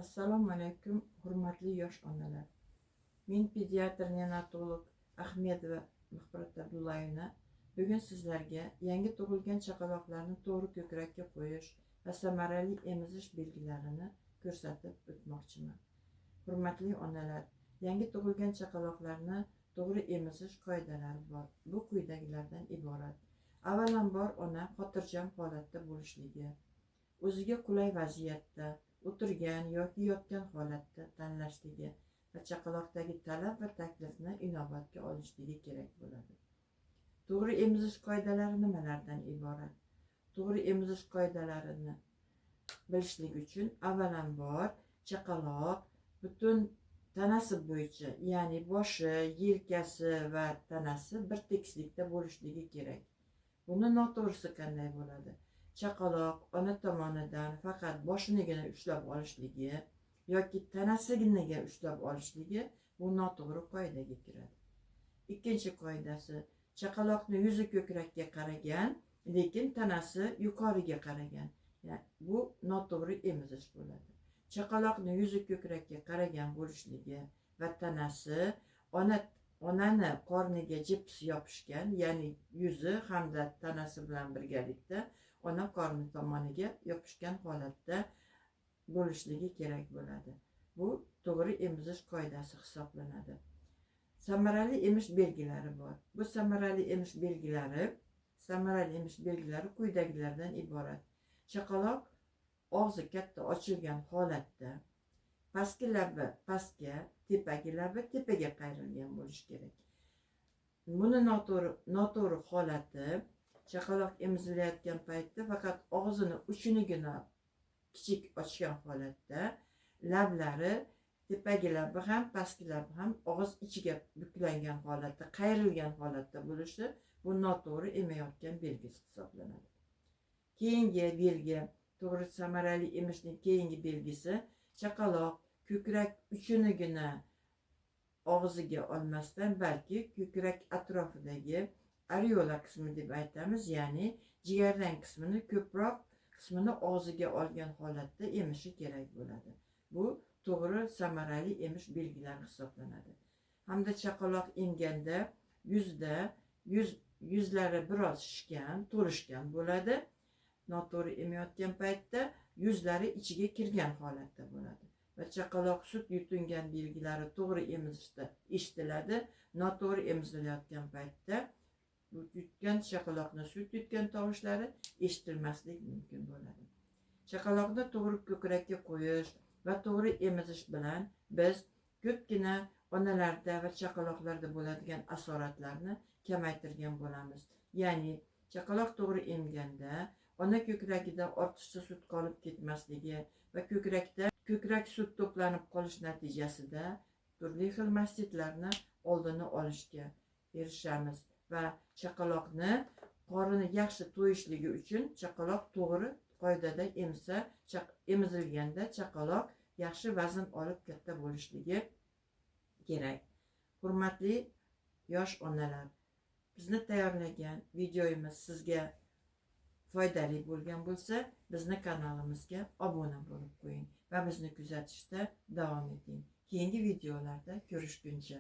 Assalomu alaykum, hurmatli yosh onalar. Men pediatr neonatolog Ahmedova Mahfurat Abdullayevna bugun sizlarga yangi tug'ilgan chaqaloqlarni to'g'ri ko'krakka qo'yish va samarali emizish belgilarini ko'rsatib o'tmoqchiman. Hurmatli onalar, yangi tug'ilgan chaqaloqlarni to'g'ri emizish qoidalari bor. Bu quyidagilardan iborat. Avvalambor, ona xotirjam holatda bo'lishligi, o'ziga qulay vaziyatda o'tirgan yoki yotgan holatda tanlashligi va chaqaloqdagi talab va taklifni inobatga olishligi kerak bo'ladi. To'g'ri emizish qoidalari nimalardan iborat? To'g'ri emizish qoidalarini bilishlik uchun avvalambor chaqaloq butun tanasi bo'yicha, ya'ni boshi, yelkasi va tanasi bir tekislikda bo'lishligi kerak. Buni noto'g'risi qanday bo'ladi? Chaqaloq ona tomonidan faqat boshinigina ushlab olishligi yoki tanasigina ushlab olishligi bu noto'g'ri qoidaga kiradi. Ikkinchi qoidasi, chaqaloqni yuzi ko'krakka qaragan, lekin tanasi yuqoriga qaragan. Ya'ni bu noto'g'ri emizish bo'ladi. Chaqaloqni yuzi ko'krakka qaragan bo'lishligi va tanasi onani qorniga jips yopishgan, ya'ni yuzi hamda tanasi bilan birgalikda ona qorni tomoniga yopishgan holatda bo'lishligi kerak bo'ladi. Bu to'g'ri emizish qoidasi hisoblanadi. Samarali emish belgilari bor. Bu samarali emish belgilari quyidagilardan iborat. Chaqaloq og'zi katta ochilgan holatda, pastki labi pastga, tepagi labi tepaga qayrilgan bo'lishi kerak. Buni noto'g'ri holati chaqaloq emizilayotgan paytda faqat og'zini uchinigina kichik ochgan holatda lablari, tepagi labi ham, pastki labi ham og'iz ichiga buklangan holatda, qayrilgan holatda bo'lishi bu noto'g'ri emayotgan belgisi hisoblanadi. Keyingi belgi, to'g'ri samarali emishning keyingi belgisi, chaqaloq ko'krak uchinigina og'ziga olmasdan, balki ko'krak atrofidagi areola qismi deb aytamiz, ya'ni jigarrang qismini ko'proq qismini og'ziga olgan holatda emishi kerak bo'ladi. Bu to'g'ri samarali emish belgilari hisoblanadi. Hamda chaqaloq emganda yuzlari biroz shishgan, to'lishgan bo'ladi. Noto'g'ri emayotgan paytda yuzlari ichiga kirgan holatda bo'ladi va chaqaloq sut yutingan belgilari to'g'ri emizishda eshitiladi. Noto'g'ri emizilayotgan paytda yutgan chaqaloqni sut yutgan tovushlari eshitilmasligi mumkin bo'ladi. Chaqaloqni to'g'ri ko'krakka qo'yish va to'g'ri emizish bilan biz ko'pgina onalarda va chaqaloqlarda bo'ladigan asoratlarni kamaytirgan bo'lamiz. Ya'ni chaqaloq to'g'ri emganda ona ko'kragida ortiqcha sut qolib ketmasligi va ko'krak sut to'planib qolish natijasida turli xil mastitlarni oldini olishga erishamiz va chaqaloqni qorini yaxshi to'yishligi uchun chaqaloq to'g'ri qoidada emizilganda chaqaloq yaxshi vazn olib katta bo'lishligi kerak. Hurmatli yosh onalar, bizni tayyorlagan videomiz sizga foydali bo'lgan bo'lsa, bizni kanalimizga obuna bo'lib qo'ying va bizni kuzatishda davom eting. Keyingi videolarda ko'rishguncha.